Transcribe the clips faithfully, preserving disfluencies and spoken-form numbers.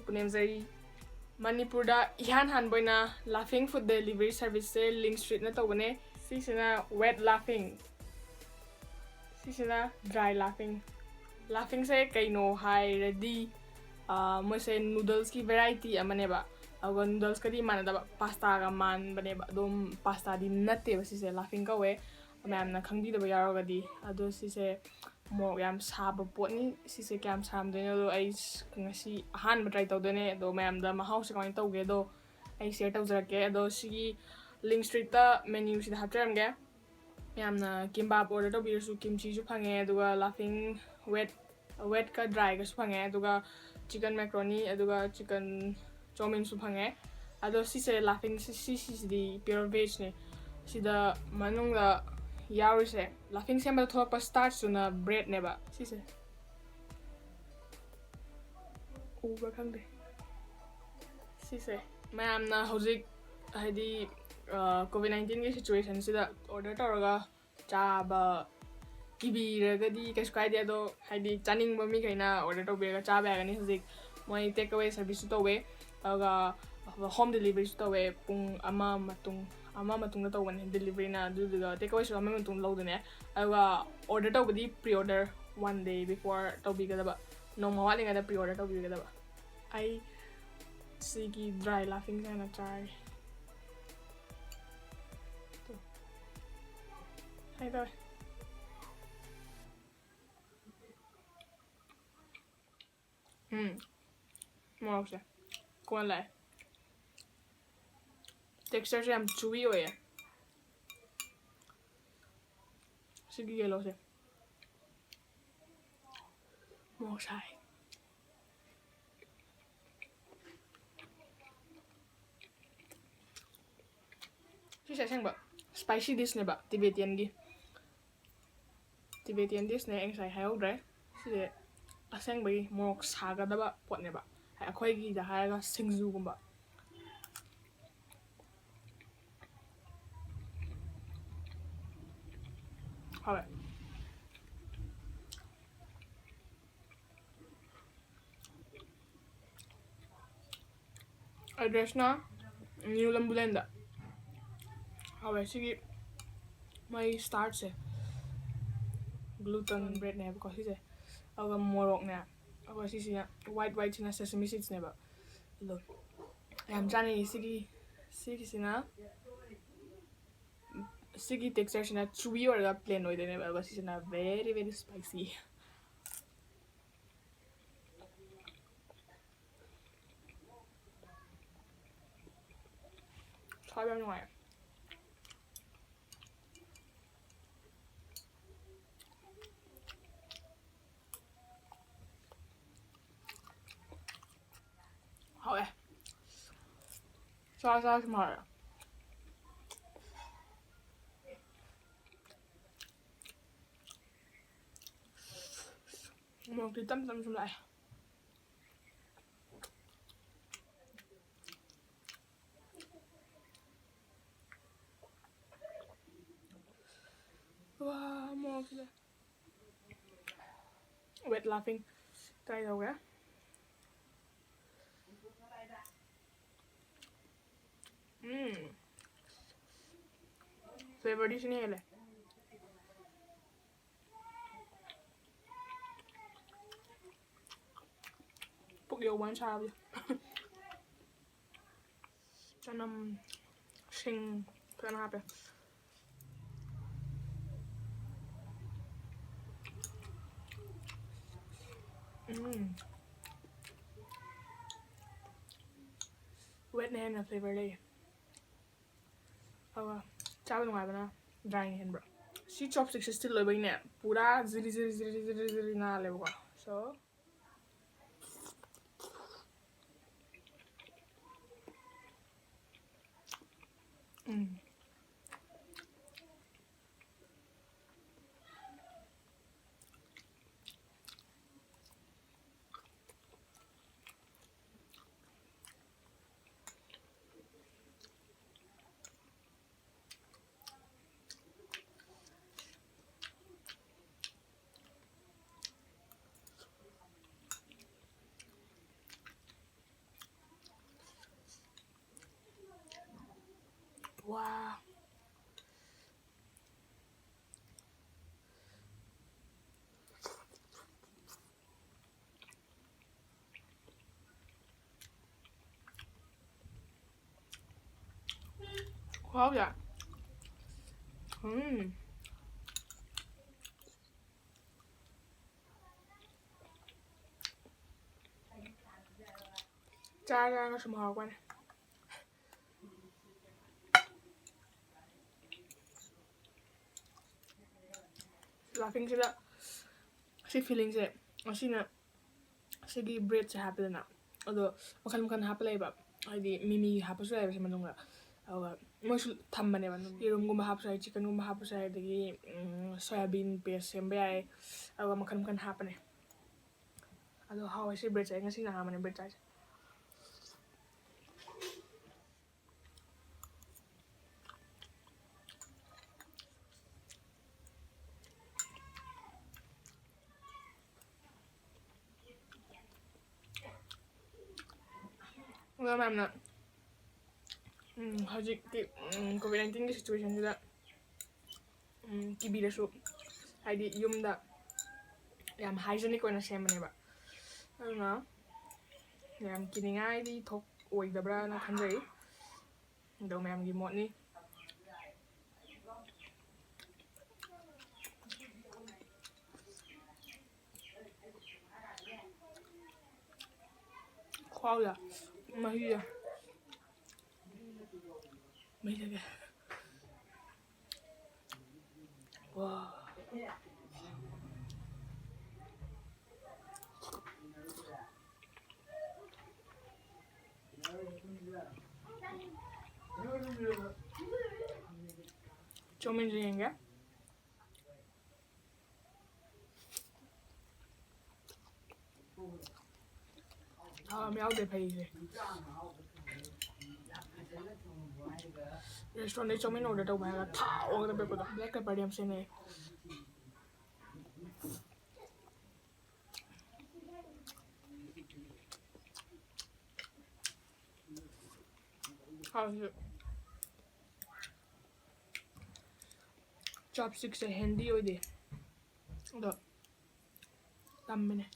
ꯄꯨꯅꯦꯝꯖꯩ꯫ ꯃꯅꯤꯄꯨꯔꯗ ꯏꯍꯥꯟ ꯍꯥꯟꯕ ꯑꯣꯏꯅ ꯂꯥꯐꯤꯡ ꯐꯨꯗ ꯗꯦꯂꯤꯚꯔꯤ ꯁꯔꯚꯤꯁꯁꯦ ꯂꯤꯡ ꯁ꯭ꯇ꯭ꯔꯤꯠꯅ ꯇꯧꯕꯅꯦ꯫ ꯁꯤꯁꯤꯅ ꯋꯦꯠ ꯂꯥꯐꯤꯡ꯫ ꯁꯤꯁꯤꯅ ꯗ꯭ꯔꯥꯏ ꯂꯥꯐꯤꯡ꯫ ꯂꯥꯐꯤꯡꯁꯦ ꯀꯩꯅꯣ ꯍꯥꯏꯔꯗꯤ, ꯑꯥ, ꯃꯣꯏꯁꯦ ꯅꯨꯗꯜꯁꯀꯤ ꯚꯦꯔꯥꯏꯇꯤ ꯑꯃꯅꯦꯕ꯫ ꯑꯗꯨꯒ ꯅꯨꯗꯜꯁꯀꯗꯤ ꯃꯥꯟꯅꯗꯕ, ꯄꯥꯁꯇꯥꯒ ꯃꯥꯟꯕꯅꯦꯕ꯫ ꯑꯗꯨꯝ ꯄꯥꯁꯇꯥꯗꯤ ꯅꯠꯇꯦꯕ ꯁꯤꯁꯦ, ꯂꯥꯐꯤꯡ ꯀꯧꯋꯦ꯫ ꯃꯌꯥꯝꯅ ꯈꯪꯕꯤꯗꯕ ꯌꯥꯎꯔꯒꯗꯤ꯫ ꯑꯗꯣ ꯁꯤꯁꯦ ꯃꯣꯔꯣꯛ ꯌꯥꯝ ꯁꯥꯕ ꯄꯣꯠꯅꯤ꯫ ꯁꯤꯁꯦ ꯀꯌꯥꯝ ꯁꯥꯔꯝꯗꯣꯏꯅꯣꯗꯣ ꯑꯩ ꯁ-, ꯉꯁꯤ ꯑꯍꯥꯟꯕ ꯇ꯭ꯔꯥꯏ ꯇꯧꯗꯣꯏꯅꯦ꯫ ꯑꯗꯣ ꯃꯌꯥꯝꯗ ꯃꯍꯥꯎꯁꯦ ꯀꯃꯥꯏꯅ ꯇꯧꯒꯦꯗꯣ ꯑꯩ ꯁꯤꯌꯔ ꯇꯧꯖꯔꯛꯀꯦ꯫ ꯑꯗꯣ ꯁꯤꯒꯤ ꯂꯤꯡ ꯁ꯭ꯇ꯭ꯔꯤꯠꯇ ꯃꯦꯅ꯭ꯌꯨꯁꯤꯗ ꯍꯥꯞꯆꯔꯝꯒꯦ꯫ ꯃꯌꯥꯝꯅ ꯀꯤꯝꯕꯥꯞ ꯑꯣꯔꯗꯔ ꯇꯧꯕꯤꯔꯁꯨ ꯀꯤꯝꯆꯤꯁꯨ ꯐꯪꯉꯦ, ꯑꯗꯨꯒ ꯂꯥꯐꯤꯡ ꯋꯦꯠ, ꯋꯦꯠꯀ ꯗ꯭ꯔꯥꯏꯒꯁꯨ ꯐꯪꯉꯦ, ꯑꯗꯨꯒ ꯆꯤꯀꯟ ꯃꯦꯀ꯭ꯔꯣꯅꯤ, ꯑꯗꯨꯒ ꯆꯤꯀꯟ ꯆꯧꯃꯤꯟꯁꯨ ꯐꯪꯉꯦ꯫ ꯑꯗꯣ ꯁꯤꯁꯦ ꯂꯥꯐꯤꯡ ꯁꯤ-, ꯁꯤ-, ꯁꯤꯁꯤꯗꯤ ꯄꯤꯌꯣꯔ ꯚꯦꯖꯅꯦ꯫ ꯁꯤꯗ ꯃꯅꯨꯡꯗ ꯌꯥꯎꯔꯤꯁꯦ, ꯂꯥꯐꯤꯡ ꯁꯦꯝꯕꯗ ꯊꯣꯛꯂꯛꯄ ꯁ꯭ꯇꯥꯔꯆꯇꯨꯅ ꯕ꯭ꯔꯦꯗꯅꯦꯕ꯫ ꯁꯤꯁꯦ ꯎꯕ꯭ꯔꯥ ꯈꯪꯗꯦ꯫ ꯁꯤꯁꯦ ꯃꯌꯥꯝꯅ ꯍꯧꯖꯤꯛ, ꯍꯥꯏꯗꯤ, ꯑ, ꯀꯣꯚꯤꯗ ꯅꯥꯏꯟꯇꯤꯟꯒꯤ ꯁꯤꯆꯨꯋꯦꯁꯟꯁꯤꯗ ꯑꯣꯔꯗꯔ ꯇꯧꯔꯒ ꯆꯥꯕ ꯀꯤꯕꯤꯔꯒꯗꯤ ꯀꯩꯁꯨ ꯀꯥꯏꯗꯦ꯫ ꯑꯗꯣ ꯍꯥꯏꯗꯤ ꯆꯥꯅꯤꯡꯕ ꯃꯤꯈꯩꯅ ꯑꯣꯔꯗꯔ ꯇꯧꯕꯤꯔꯒ ꯆꯥꯕ ꯌꯥꯒꯅꯤ꯫ ꯍꯧꯖꯤꯛ ꯃꯣꯏ ꯇꯦꯛ ꯑꯋꯦ ꯁꯔꯚꯤꯁꯁꯨ ꯇꯧꯋꯦ, ꯑꯗꯨꯒ ꯍꯣꯝ ꯗꯦꯂꯤꯚꯔꯤꯁꯨ ꯇꯧꯋꯦ꯫ ꯄꯨꯡ ꯑꯃ ꯃꯇꯨꯡ, ꯑꯃ ꯃꯇꯨꯡꯗ ꯇꯧꯕꯅꯦ ꯗꯦꯂꯤꯚꯔꯤꯅ꯫ ꯑꯗꯨꯗꯨꯒ ꯇꯦꯛ ꯑꯋꯦꯁꯨ ꯑꯃ ꯃꯇꯨꯡꯗ ꯂꯧꯗꯣꯏꯅꯦ꯫ ꯑꯗꯨꯒ ꯑꯣꯔꯗꯔ ꯇꯧꯕꯗꯤ pre order one day before ꯇꯧꯕꯤꯒꯗꯕ, ꯅꯣꯡꯃ ꯋꯥꯠꯂꯤꯉꯩꯗ ꯄ꯭ꯔꯤ ꯑꯣꯔꯗꯔ ꯇꯧꯕꯤꯒꯗꯕ꯫ ꯑꯩ ꯁꯤꯒꯤ ꯗ꯭ꯔꯥꯏ ꯂꯥꯐꯤꯡꯁꯦ ꯍꯥꯟꯅ ꯆꯥꯔꯒꯦ꯫ ꯇꯨ꯫ ꯍꯥꯏ ꯇꯧꯋꯦ꯫ ꯎꯝ꯫ ꯃꯣꯔꯣꯛꯁꯦ ꯀꯣꯟ ꯂꯥꯛꯑꯦ꯫ ꯇꯦꯛꯁꯆꯔꯁꯦ ꯌꯥꯝ ꯆꯨꯋꯤ ꯑꯣꯏꯌꯦ꯫ ꯁꯤꯒꯤ ꯌꯦꯜꯂꯣꯁꯦ꯫ ꯃꯣꯔꯣꯛ ꯁꯥꯏ꯫ ꯁꯤꯁꯦ ꯑꯁꯦꯡꯕ ꯁ꯭ꯄꯥꯏꯁꯤ ꯗꯤꯁꯅꯦꯕ, ꯇꯤꯕꯦꯇꯤꯌꯟꯒꯤ꯫ ꯇꯤꯕꯦꯇꯤꯌꯟ ꯗꯤꯁꯅꯦ, ꯑꯩ ꯉꯁꯥꯏ ꯍꯥꯏꯍꯧꯗ꯭ꯔꯦ꯫ ꯁꯤꯁꯦ ꯑꯁꯦꯡꯕꯒꯤ ꯃꯣꯔꯣꯛ ꯁꯥꯒꯗꯕ ꯄꯣꯠꯅꯦꯕ꯫ ꯑꯩꯈꯣꯏꯒꯤꯗ ꯍꯥꯏꯔꯒ ꯁꯤꯡꯖꯨꯒꯨꯝꯕ꯫ ꯍꯥꯎꯋꯦ꯫ ꯑꯦꯗ꯭ꯔꯦꯁꯅ ꯅ꯭ꯌꯨ ꯂꯝꯕꯨꯂꯦꯟꯗ꯫ ꯍꯥꯎꯋꯦ ꯁꯤꯒꯤ ꯃꯣꯏ ꯁ꯭ꯇꯥꯔꯆꯁꯦ꯫ ꯒ꯭ꯂꯨꯇꯟ ꯕ꯭ꯔꯦꯗꯅꯦꯕꯀꯣ ꯁꯤꯁꯦ꯫ ꯑꯗꯨꯒ ꯃꯣꯔꯣꯛꯅꯦ꯫ ꯑꯗꯨꯒ ꯁꯤꯁꯤꯅ ꯋꯥꯏꯠ ꯋꯥꯏꯠꯁꯤꯅ ꯁꯦꯁꯃꯤ ꯁꯤꯗ꯭ꯁꯅꯦꯕ꯫ ꯑꯗꯣ ꯌꯥꯝ ꯆꯥꯅꯩ ꯁꯤꯒꯤ꯫ ꯁꯤꯒꯤꯁꯤꯅ ꯁꯤꯒꯤ ꯇꯦꯛꯁꯆꯔꯁꯤꯅ ꯆꯨꯋꯤ ꯑꯣꯏꯔꯒ ꯄ꯭ꯂꯦꯟ ꯑꯣꯏꯗꯣꯏꯅꯦꯕ꯫ ꯑꯗꯨꯒ ꯁꯤꯁꯤꯅ ꯚꯦꯔꯤ ꯚꯦꯔꯤ ꯁ꯭ꯄꯥꯏꯁꯤ꯫ ꯆꯥꯕ ꯌꯥꯝ ꯅꯨꯡꯉꯥꯏ꯫ ꯍꯥꯎꯋꯦ꯫ ꯆꯥ ꯆꯥꯁꯤ ꯃꯥꯜꯂꯦ꯫ ꯃꯣꯔꯣꯛꯇꯤ ꯇꯞ ꯇꯞꯅ ꯁꯨꯝ ꯂꯥꯛꯑꯦ꯫ ꯋꯥ, ꯃꯣꯔꯣꯛꯁꯤꯗ꯫ ꯋꯦꯠ ꯂꯥꯐꯤꯡ ꯇ꯭ꯔꯥꯏ ꯇꯧꯒꯦ꯫ ꯎꯝ꯫ ꯐ꯭ꯂꯦꯚꯔꯗꯤ ꯁꯤꯅ ꯍꯦꯜꯂꯦ꯫ ꯄꯨꯛ ꯌꯧꯕ ꯍꯥꯏꯅ ꯁꯥꯕꯁꯦ꯫ ꯆꯅꯝ, ꯁꯤꯡ ꯐꯖꯅ ꯍꯥꯞꯄꯦ꯫ ꯎꯝ꯫ ꯋꯦꯠꯅ ꯍꯦꯟꯅ ꯐ꯭ꯂꯦꯚꯔ ꯂꯩꯌꯦ꯫ ꯑꯗꯨꯒ ꯆꯥꯕ ꯅꯨꯡꯉꯥꯏꯕꯅ ꯗ꯭ꯔꯥꯏꯅ ꯍꯦꯟꯕ꯭ꯔꯥ? ꯁꯤ ꯆꯣꯞꯁ꯭ꯇꯤꯛꯁꯦ ꯁ꯭ꯇꯤꯜ ꯑꯣꯏꯕꯒꯤꯅꯦ ꯄꯨꯔꯥ ꯖꯤꯔꯤ ꯖꯤꯔꯤ ꯖꯤꯔꯤ ꯖꯤꯔꯤ ꯖꯤꯔꯤ ꯅꯥꯜꯂꯦꯕꯀꯣ꯫ ꯁꯣ ꯎꯝ꯫ ꯋꯥ꯫ ꯈꯨꯍꯥꯎꯁꯦ꯫ ꯎꯝ꯫ ꯆꯥꯔ ꯆꯥꯔꯒ ꯁꯨꯝ ꯍꯥꯎꯔꯛꯄꯅꯦ꯫ Laughingꯁꯤꯗ ꯁꯤ feelingꯁꯦ, ꯑꯁꯤꯅ ꯁꯤꯒꯤ breadꯁꯦ ꯍꯥꯞꯄꯦꯗꯅ, ꯑꯗꯣ ꯃꯈꯜ ꯃꯈꯜ ꯍꯥꯞꯄ ꯂꯩꯌꯦꯕ, ꯍꯥꯏꯗꯤ ꯃꯤꯃꯤ ꯍꯥꯞꯄꯁꯨ ꯌꯥꯏꯕ ꯁꯤ ꯃꯅꯨꯡꯗ꯫ ꯑꯗꯨꯒ ꯃꯣꯏꯁꯨ ꯊꯝꯕꯅꯦꯕ, ꯌꯦꯔꯨꯝꯒꯨꯝꯕ ꯍꯥꯞꯄꯁꯨ ꯌꯥꯏ, chickenꯒꯨꯝꯕ ꯍꯥꯞꯄꯁꯨ ꯌꯥꯏ, ꯑꯗꯒꯤ ꯎꯝ, soyabean paste ꯁꯦꯝꯕ ꯌꯥꯏ, ꯑꯗꯨꯒ ꯃꯈꯜ ꯃꯈꯜ ꯍꯥꯞꯄꯅꯦ꯫ ꯑꯗꯣ ꯍꯥꯎꯋꯦ ꯁꯤ breadꯁꯦ, ꯑꯩ ꯉꯁꯤꯅ ꯑꯍꯥꯟꯕꯅꯦ bread ꯆꯥꯏꯁꯦ꯫ ꯑꯗꯣ ꯃꯌꯥꯝꯅ, ꯎꯝ, ꯍꯧꯖꯤꯛꯇꯤ, ꯎꯝ, COVID nineteenꯒꯤ situationꯁꯤꯗ, ꯎꯝ, ꯀꯤꯕꯤꯔꯁꯨ, ꯍꯥꯏꯗꯤ ꯌꯨꯝꯗ ꯌꯥꯝ hygienic ꯑꯣꯏꯅ ꯁꯦꯝꯕꯅꯦꯕ, ꯑꯗꯨꯅ ꯌꯥꯝ ꯀꯤꯅꯤꯡꯉꯥꯏꯗꯤ ꯊꯣꯛꯑꯣꯏꯗꯕ꯭ꯔꯥꯅ ꯈꯟꯖꯩ꯫ ꯑꯗꯣ ꯃꯌꯥꯝꯒꯤ ꯃꯣꯠꯅꯤ꯫ ꯈꯨꯍꯥꯎꯁꯦ꯫ ꯃꯍꯤꯁꯦ꯫ ꯃꯍꯤ ꯊꯛꯀꯦ꯫ ꯋꯥ꯫ ꯆꯧꯃꯤꯟꯁꯨ ꯌꯦꯡꯒꯦ꯫ ꯊꯥꯎ ꯌꯥꯝ ꯌꯥꯎꯗꯦ ꯐꯩꯁꯦ꯫ Restaurantꯗꯩ ꯆꯧꯃꯤꯟ order ꯇꯧꯕ ꯍꯥꯏꯔꯒ ꯊꯥꯎ ꯉꯥꯛꯇ ꯄꯤꯔꯛꯄꯗꯣ꯫ Black pepperꯗꯤ ꯌꯥꯝ ꯁꯤꯖꯤꯟꯅꯩ꯫ ꯍꯥꯎꯁꯨ꯫ Chopstickꯁꯦ handy ꯑꯣꯏꯗꯦ, ꯑꯗꯣ ꯇꯝꯃꯤꯅꯦ꯫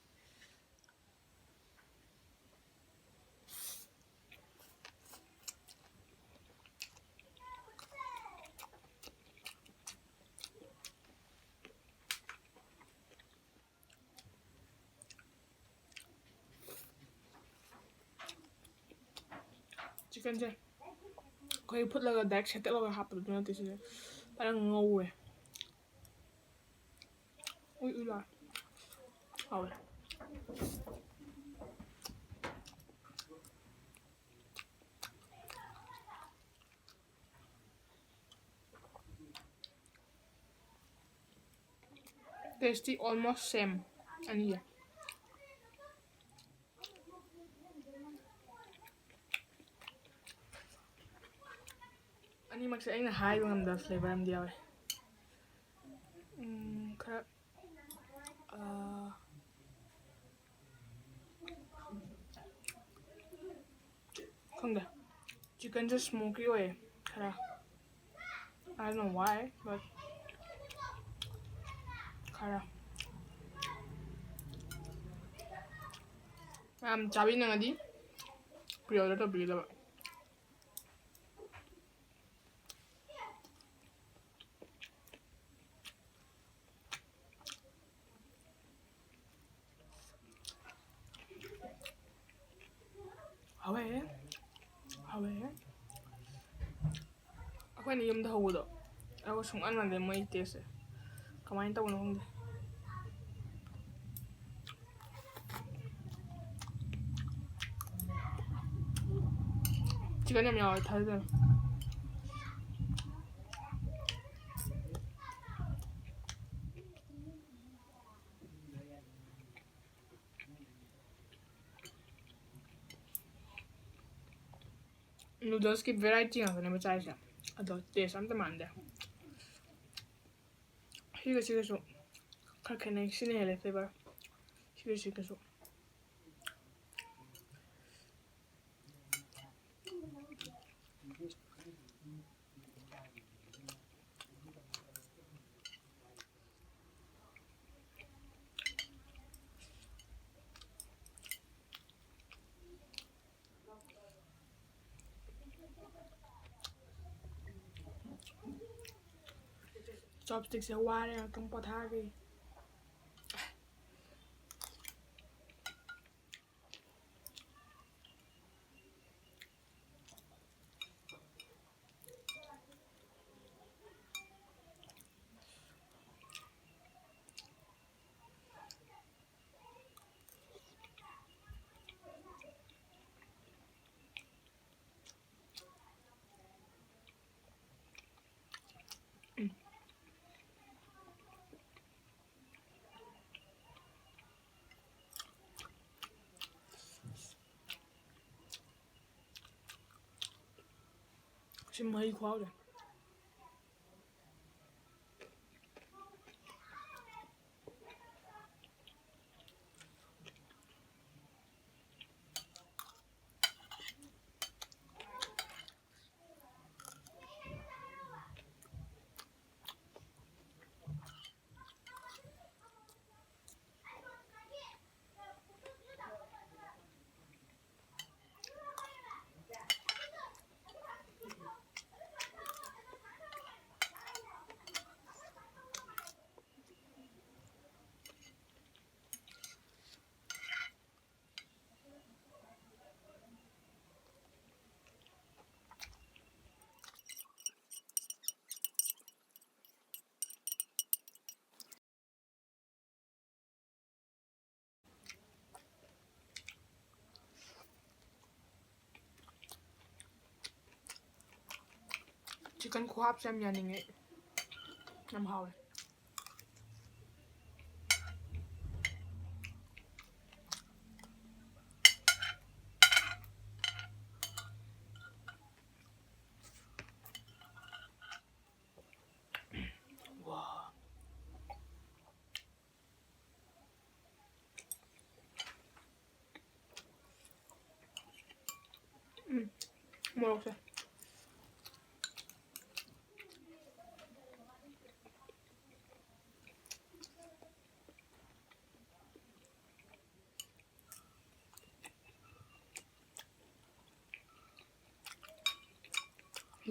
Chickenꯁꯦ ꯑꯩꯈꯣꯏ ꯐꯨꯠꯂꯒ direct ꯁꯦꯠꯇꯠꯂꯒ ꯍꯥꯞꯄꯗꯨ ꯅꯠꯇꯦ, ꯁꯤꯁꯦ ꯐꯖꯅ ꯉꯧꯔꯦ꯫ ꯎꯏ ꯎꯏ ꯂꯥꯎꯔꯦ꯫ ꯍꯥꯎꯋꯦ꯫ Tasty almost same ꯑꯅꯤꯁꯦ꯫ ꯑꯅꯤꯃꯛꯁꯦ ꯑꯩꯅ ꯍꯥꯏꯕ ꯉꯝꯗꯕ flavour ꯑꯃꯗꯤ ꯌꯥꯎꯋꯦ꯫ ꯎꯝ, ꯈꯔ, ꯑꯥ, ꯈꯪꯗꯦ, chickenꯁꯦ smoky ꯑꯣꯏꯌꯦ ꯈꯔ꯫ I don't know why, but ꯈꯔ꯫ ꯃꯌꯥꯝ ꯆꯥꯕꯤꯅꯤꯡꯉꯗꯤ pre-order ꯇꯧꯕꯤꯒꯗꯕ꯫ ꯍꯥꯎꯋꯦ꯫ ꯍꯥꯎꯋꯦ꯫ ꯑꯩꯈꯣꯏꯅ ꯌꯨꯝꯗ ꯍꯧꯕꯗꯣ, ꯑꯗꯨꯒ ꯁꯨꯡꯃꯥꯟ ꯃꯥꯟꯗꯦ ꯃꯣꯏ tasteꯁꯦ꯫ ꯀꯃꯥꯏꯅ ꯇꯧꯕꯅꯣ ꯈꯪꯗꯦ꯫ Chicken ꯌꯥꯝ ꯌꯥꯎꯋꯦ, ꯊꯥꯖꯗꯅ꯫ Noodlesꯀꯤ variety ꯉꯥꯛꯇꯅꯦꯕ ꯆꯥꯔꯤꯁꯦ, ꯑꯗꯣ taste ꯑꯝꯇ ꯃꯥꯟꯗꯦ꯫ ꯁꯤꯒ ꯁꯤꯒꯁꯨ ꯈꯔ ꯈꯦꯠꯅꯩ, ꯁꯤꯅ ꯍꯦꯜꯂꯦ flavour꯫ ꯁꯤꯒ ꯁꯤꯒꯁꯨ꯫ ꯆꯣꯞꯁ꯭ꯇꯤꯛꯁꯦ ꯋꯥꯔꯦ, ꯉꯥꯛꯇꯪ ꯄꯣꯊꯥꯒꯦ꯫ ꯁꯤ ꯃꯍꯤ ꯈꯨꯍꯥꯎꯁꯦ꯫ ꯆꯤꯛꯀꯟ ꯈꯨꯍꯥꯞꯁꯦ ꯌꯥꯝ ꯌꯥꯅꯤꯡꯉꯦ꯫ ꯌꯥꯝ ꯍꯥꯎꯋꯦ꯫ ꯎꯝ, ꯃꯣꯔꯣꯛꯁꯦ꯫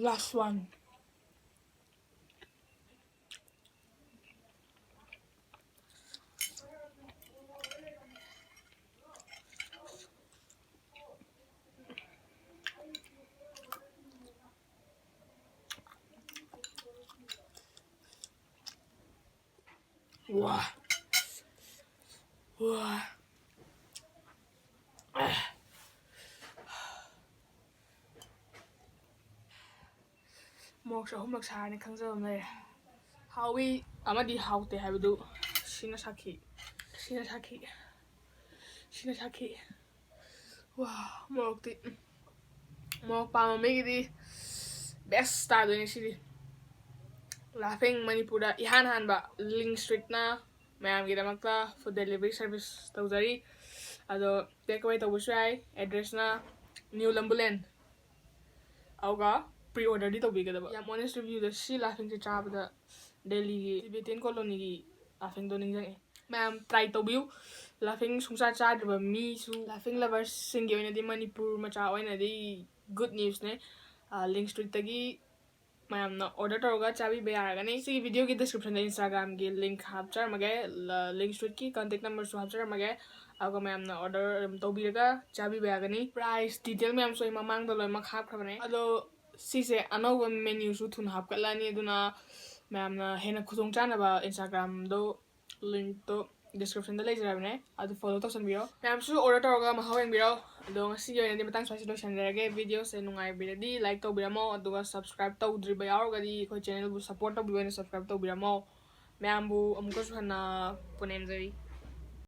Last one. ꯋꯥ ꯋꯥ ꯃꯣꯔꯣꯛꯁꯨ ꯑꯍꯨꯝꯂꯛ ꯁꯥꯔꯅꯤ ꯈꯪꯖꯕ ꯑꯃ ꯂꯩꯔꯦ꯫ ꯍꯥꯎꯏ ꯑꯃꯗꯤ ꯍꯥꯎꯇꯦ ꯍꯥꯏꯕꯗꯨ ꯁꯤꯅ ꯁꯥꯈꯤ꯫ ꯁꯤꯅ ꯁꯥꯈꯤ꯫ ꯁꯤꯅ ꯁꯥꯈꯤ꯫ ꯋꯥ ꯃꯣꯔꯣꯛꯇꯤ ꯃꯣꯔꯣꯛ ꯄꯥꯝꯕ ꯃꯤꯒꯤꯗꯤ ꯕꯦꯁ ꯇꯥꯗꯣꯏꯅꯦ ꯁꯤꯗꯤ꯫ ꯂꯥꯐꯤꯡ ꯃꯅꯤꯄꯨꯔꯗ ꯏꯍꯥꯟ ꯍꯥꯟꯕ ꯂꯤꯡ ꯁ꯭ꯇ꯭ꯔꯤꯠꯅ ꯃꯌꯥꯝꯒꯤꯗꯃꯛꯇ ꯐꯨꯗ ꯗꯦꯂꯤꯚꯔꯤ ꯁꯔꯚꯤꯁ ꯇꯧꯖꯔꯤ꯫ ꯑꯗꯣ ꯇꯦꯛ ꯑꯋꯦ ꯇꯧꯕꯁꯨ ꯌꯥꯏ꯫ ꯑꯦꯗ꯭ꯔꯦꯁꯅ ꯅ꯭ꯌꯨ ꯂꯝꯕꯨꯂꯦꯟ꯫ ꯑꯗꯨꯒ ꯄ꯭ꯔꯤ ꯑꯣꯔꯗꯔꯗꯤ ꯇꯧꯕꯤꯒꯗꯕ꯫ ꯌꯥꯝ ꯑꯣꯅꯦꯁ ꯔꯤꯚ꯭ꯌꯨꯗ ꯁꯤ ꯂꯥꯐꯤꯡꯁꯦ ꯆꯥꯕꯗ ꯗꯦꯜꯂꯤꯒꯤ ꯇꯤꯕꯦꯇꯤꯌꯟ ꯀꯣꯂꯣꯅꯤꯒꯤ ꯂꯥꯐꯤꯡꯗꯣ ꯅꯤꯡꯁꯤꯡꯉꯦ꯫ ꯃꯌꯥꯝ ꯇ꯭ꯔꯥꯏ ꯇꯧꯕꯤꯌꯨ꯫ ꯂꯥꯐꯤꯡ ꯁꯨꯡꯆꯥ ꯆꯥꯗ꯭ꯔꯤꯕ ꯃꯤꯁꯨ, ꯂꯥꯐꯤꯡ ꯂꯚꯔꯁꯁꯤꯡꯒꯤ ꯑꯣꯏꯅꯗꯤ ꯃꯅꯤꯄꯨꯔ ꯃꯆꯥ ꯑꯣꯏꯅꯗꯤ ꯒꯨꯗ ꯅ꯭ꯌꯨꯁꯅꯦ꯫ ꯂꯤꯡ ꯁ꯭ꯇ꯭ꯔꯤꯠꯇꯒꯤ ꯃꯌꯥꯝꯅ ꯑꯣꯔꯗꯔ ꯇꯧꯔꯒ ꯆꯥꯕꯤꯕ ꯌꯥꯔꯒꯅꯤ꯫ ꯁꯤꯒꯤ ꯚꯤꯗꯤꯑꯣꯒꯤ ꯗꯤꯁꯀ꯭ꯔꯤꯞꯁꯟꯗ ꯏꯟꯁꯇꯥꯒ꯭ꯔꯥꯝꯒꯤ ꯂꯤꯡꯛ ꯍꯥꯞꯆꯔꯝꯃꯒꯦ, ꯂꯤꯡ ꯁ꯭ꯇ꯭ꯔꯤꯠꯀꯤ ꯀꯟꯇꯦꯛ ꯅꯝꯕꯔꯁꯨ ꯍꯥꯞꯆꯔꯝꯃꯒꯦ꯫ ꯑꯗꯨꯒ ꯃꯌꯥꯝꯅ ꯑꯣꯔꯗꯔ ꯑꯗꯨꯝ ꯇꯧꯕꯤꯔꯒ ꯆꯥꯕꯤꯕ ꯌꯥꯒꯅꯤ꯫ ꯄ꯭ꯔꯥꯏꯁ ꯗꯤꯇꯦꯜ ꯃꯌꯥꯝꯁꯨ ꯑꯩ ꯃꯃꯥꯡꯗ ꯂꯣꯏꯅꯃꯛ ꯍꯥꯞꯈ꯭ꯔꯕꯅꯦ꯫ ꯑꯗꯣ ꯁꯤꯁꯦ ꯑꯅꯧꯕ ꯃꯦꯅ꯭ꯌꯨꯁꯨ ꯊꯨꯅ ꯍꯥꯞꯀꯠꯂꯅꯤ, ꯑꯗꯨꯅ ꯃꯌꯥꯝꯅ ꯍꯦꯟꯅ ꯈꯨꯗꯣꯡꯆꯥꯅꯕ ꯏꯟꯁꯇꯥꯒ꯭ꯔꯥꯝꯗꯣ ꯂꯤꯡꯛꯇꯣ ꯗꯤꯁꯀ꯭ꯔꯤꯞꯁꯟꯗ ꯂꯩꯖꯔꯕꯅꯦ, ꯑꯗꯨ ꯐꯣꯂꯣ ꯇꯧꯁꯟꯕꯤꯔꯣ꯫ ꯃꯌꯥꯝꯁꯨ ꯑꯣꯔꯗꯔ ꯇꯧꯔꯒ ꯃꯍꯥꯎ ꯌꯦꯡꯕꯤꯔꯣ꯫ ꯑꯗꯣ ꯉꯁꯤꯒꯤ ꯑꯣꯏꯅꯗꯤ ꯃꯇꯥꯡ ꯁ꯭ꯋꯥꯏꯁꯤꯗ ꯂꯣꯏꯁꯟꯖꯔꯒꯦ꯫ ꯚꯤꯗꯤꯑꯣꯁꯦ ꯅꯨꯡꯉꯥꯏꯕꯤꯔꯗꯤ ꯂꯥꯏꯛ ꯇꯧꯕꯤꯔꯝꯃꯣ, ꯑꯗꯨꯒ ꯁꯕꯁꯀ꯭ꯔꯥꯏꯕ ꯇꯧꯗ꯭ꯔꯤꯕ ꯌꯥꯎꯔꯒꯗꯤ ꯑꯩꯈꯣꯏ ꯆꯦꯅꯦꯜꯕꯨ ꯁꯞꯄꯣꯔꯠ ꯇꯧꯕꯤꯕ ꯑꯣꯏꯅ ꯁꯕꯁꯀ꯭ꯔꯥꯏꯕ ꯇꯧꯕꯤꯔꯝꯃꯣ꯫ ꯃꯌꯥꯝꯕꯨ ꯑꯃꯨꯛꯀꯁꯨ ꯍꯟꯅ ꯄꯨꯅꯦꯝꯖꯔꯤ꯫